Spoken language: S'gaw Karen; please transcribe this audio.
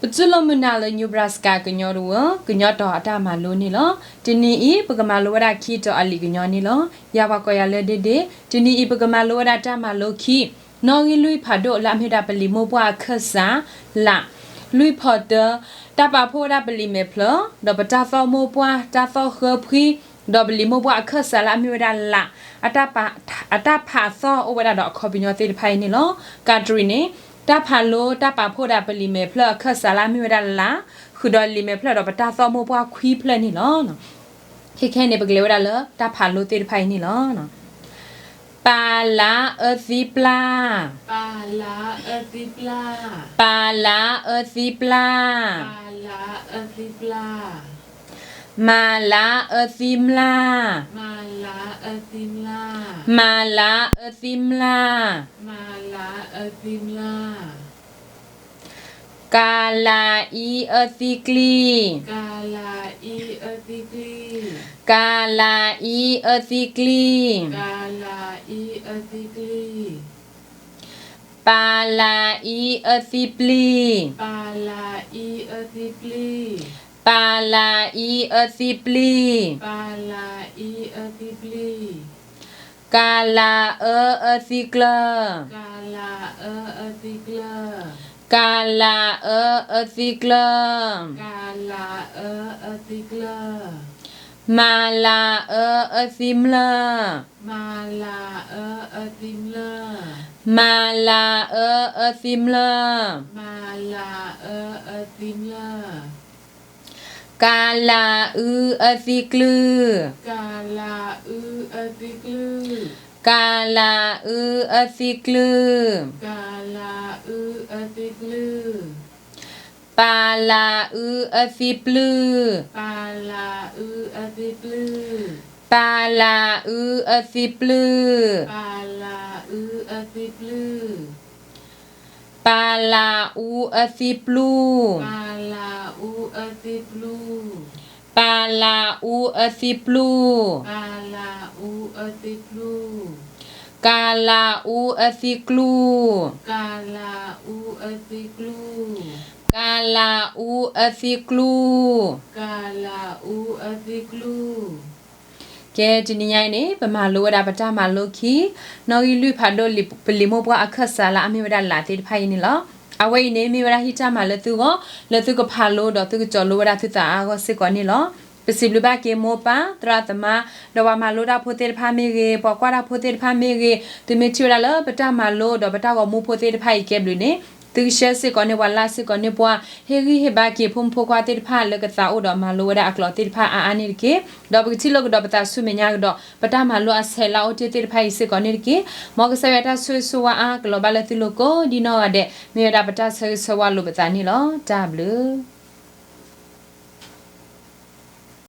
ပတူၢ်လိာ်မုာ်နၤလၢ Nebraska ကညီတဝၢ ကညီတီၤအတၢ်မၤလိန့ၣ်လီၤ. တနံၤအံၤ ပကမၤလိဝဲဒၣ်ခံတီၤအလံာ်ကညီန့ၣ်လီၤ. ယၤပှၤကိးယၤလၢဒ့ဒ့, တနံၤအံၤ ပကမၤလိဝဲဒၣ်တၢ်မၤလိခံ, နီၣ်ဂံၢ်လွံၢ်ဖးဒိၣ်လၢအမ့ၢ်ဝဲဒၣ်ပလံာ်မိၢ်ပှၢ်အခၢၣ်စး လၢ လွံၢ်ဖီတၢ, တၢ်ပာ်ဖှိၣ်ဝဲဒၣ်ပလံာ်မဲာ်ဖျၢၣ် ဒီးပတၢ်သီၣ်မိၢ်ပှၢ် တၢ်သီၣ်ဃၢဖှံ, ဒီးပလံာ်မိၢ်ပှၢ်အခၢၣ်စးလၢအမ့ၢ်ဝဲဒၣ်လၢ် အတၢ်ပာ်, အတၢ်ဖးသီၣ်အိၣ်ဝဲဒၣ်ဒီးအခီပညီသ့ၣ်တဖၣ်အံၤန့ၣ်လီၤ. ကးတရံးန့ၣ် တၢ်ဖးလိတၢ်ပာ်ဖှိၣ်ဒၣ်ပလံာ်မဲာ်ဖျၢၣ်အခၢၣ်စးလၢအမ့ၢ်ဝဲဒၣ်လၢ် ဃုာ်ဒီးလံာ်မဲာ်ဖျၢၣ်ဒီးပတၢ်သီၣ်မိၢ်ပှၢ်ခွံဖျၢၣ်န့ၣ်လီၤ. ခဲခဲန့ၣ် ပကလဲၤဝဲဒၣ်လၢတၢ်ဖးလိသ့ၣ်တဖၣ်အံၤန့ၣ်လီၤ. ပၢ်လါအၢသံပျၢ်, ပၢ်လါအၢသံပျၢ်, မၤလါအၢသံမျၢ်, မၤလါအၢသံမျၢ်, ကလၤအံအၢသံကျံၢ်, ကလၤအံအၢသံကျံၢ်, ပၢ်လၤအံအၢသံပျံၢ်, ပၢ်လၤအံအၢသံပျံၢ်, ကလၤအံအၢသံကျၢၢ်, ကလၤအၢအၢသံကျၢၢ်, မၤလၤအၢအၢသံမျၢ်, မၤလၤအၢအၢသံမျၢ်, ကလၤအုအၢသံကျၢၢ်, ကလၤအုအၢသံကျၢၢ်, ပၢ်လၤအုအၢသံပျုၢ်, ပၢ်လၤအုအၢသံပျုၢ်, ပၢ်လၤအုအၢသံပျုၢ်, ပၢ်လၤအူအၢသံပျူၢ်, ပၢ်လၤအူအၢသံပျူၢ်, ကလၤအူအၢသံကျူၢ်, ကလၤအူအၢသံကျူၢ်, ကဲ တနံၤညါအံၤန့ၣ် ပမၤလိဝဲဒၣ်ပတၢ်မၤလိခံ နီၣ်ဂံၢ်လွံၢ်ဖးဒိၣ် ပလံာ်မိၢ်ပှၢ်အခၢၣ်စးလၢအမ့ၢ်ဝဲဒၣ်လၢ်သ့ၣ်တဖၣ်အံၤန့ၣ်လီၤ. အဝဲအံၤန့ၣ် မ့ၢ်ဝဲဒၣ်ဟံၣ်တၢ်မၤလၢသုဂီၢ် လၢသုကဖးလိဒီးသုကတီၤလိဝဲဒၣ်သုသးအါအါဂီၢ်စ့ၢ်ကီးန့ၣ်လီၤ. ပစံးဘျုးဘၣ်က့ၤမိၢ်ပၢ်သရၣ်သမါ ဒီးပှၤမၤလိတၢ်ဖိသ့ၣ်တဖၣ်မ့ၢ်ဂ့ၤ, ပှၤကွၢ်တၢ်ဖိသ့ၣ်တဖၣ်မ့ၢ်ဂ့ၤ, သုမ့ၢ်ထံၣ်ဝဲဒၣ်လၢပတၢ်မၤလိဒီးပတၢ်ဂီၤမူဖိသ့ၣ်တဖၣ်အံၤကဲဘျုးန့ၣ် သုက share စ့ၢ်ကီးန့ၢ်ပှၤ like စ့ၢ်ကီးန့ၢ်ပှၤ, ဟ့ၣ်ဂံၢ်ဟ့ၣ်ဘါက့ၤဖိမုၣ်ဖိခွါသ့ၣ်တဖၣ်လၢကသးအိၣ်ဒီးမၤလိဝဲဒၣ်အကျိာ်သ့ၣ်တဖၣ်အါအါန့ၣ်တက့ၢ်. ဒီးပကထံၣ်လိာ်ကဒီးပသးဆူမဲာ်ညါကဒီး ပတၢ်မၤလိအဆဲးလၢအအိၣ်တ့ၢ်သ့ၣ်တဖၣ်အံၤစ့ၢ်ကီးန့ၣ်တက့ၢ်. မ်ကစၢ်ယွၤတၢ်ဆိၣ်ဂ့ၤဆိၣ်ဝါအါကလီၤဘၣ်လၢသုလိၤကိးဒ်နီၢ်ဂၤဒဲး မ့ၢ်ဝဲဒၣ်ပတၢ်ဆၢဂ့ၤဆၢဝါလိာ်ပသးန့ၣ်လီၤ. တၢ်ဘျုး